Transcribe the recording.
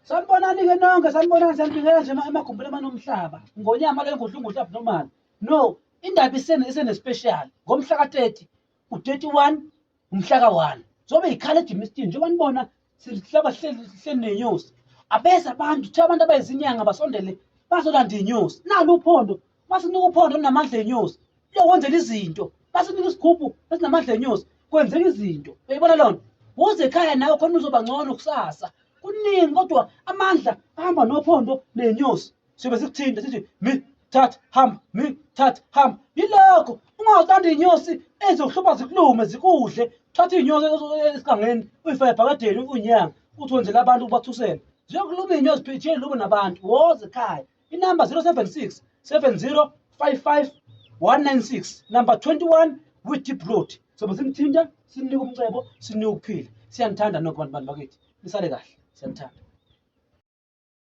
Sanibonani-ke nonke, sanibonani, sanibingelela nje emagumbini amanomhlaba. Ngonyama le ngudlungudlu abnormal. No, indaba isene-special. Ngomhla ka-30, u-31, umhla ka-1. Zobe ikhala eJimiston, njengoba nibona sihlaba sihleli nenyosi. Abeze abantu, kuthiwa abantu abayizinyanga basondele bazolanda inyosi. Nalu uphondo, basinika uphondo olunamandla enyosi. Luyokwenzela izinto. Basinika isigubhu esinamandla enyosi. Kwenzeka izinto. Uyayibona loo nto? Woza ekhaya nawe khona uzoba ngcono kusasa. Kuningi kodwa amandla ahamba nophondo nenyosi. Siyobe sikuthinta sithi mi thatha hamba mi thatha hamba. Yilokho ungazithanda iy'nyosi ezizokuhlupha zikulume zikudle. Thatha iy'nyosi esigangeni uyifake ebhakedeni uyinyanga uthi wenzela abantu ubathusele. Ziyokuluma iy'nyosi phela lume nabantu. Woza ekhaya. Inamba 076 70 55 196 number 21 Witdeep Road. Sobe simthinta, simnika umcebo, simnika ukuphila. Siyanithanda nokho bantu bakithi. Nisale kahle. Siyanithanda.